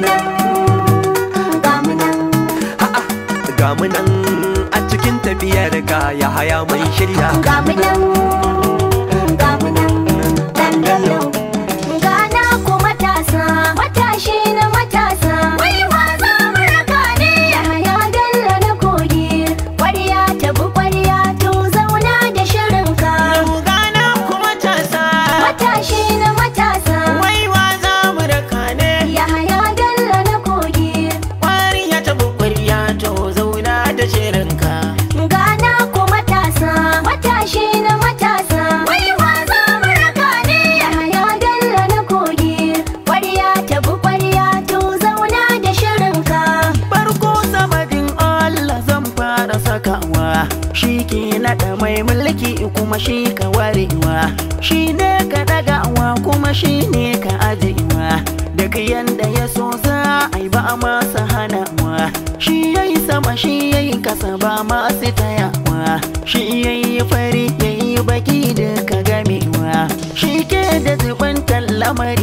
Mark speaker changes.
Speaker 1: Gamu nan, gamu nan.
Speaker 2: A'a, gamu nan a cikin tafiyar ka ya haya mun shirya.
Speaker 1: Gamu nan, gamu nan, ɗan Bello. Gana ku matasa, matashi na matasa. Wai wa za mu raka ne? Yahaya Bello na kogi. Ƙwarya ta bi ƙwarya, to zauna da shirinka.
Speaker 3: Yau gana ku matasa,
Speaker 1: Matashi na matasa.
Speaker 3: Wai wa za mu raka ne?
Speaker 1: Yahaya Bello na kogi.
Speaker 3: Ƙwariya ta ƙwarya, to zauna da shirinka.
Speaker 1: Gana ku matasa, matashi na matasa. Wai wa za mu raka ne? Yahaya Bello na kogi. Ƙwarya ta bi ƙwarya, to zauna da shirinka.
Speaker 3: Farko samadin Allah zan fara sakawa, shi ke naɗa mai mulki kuma shi ka warewa, shi ne ka ɗagawa kuma shi ne ka ajewa. Duk yanda ya so za a yi, ba a masa hanawa. Shi yayi sama, shi yayi kasa, ba masu tayawa. Shi yayi fari, yayi baki, duka gamewa. Shi ke da zubantar lamari.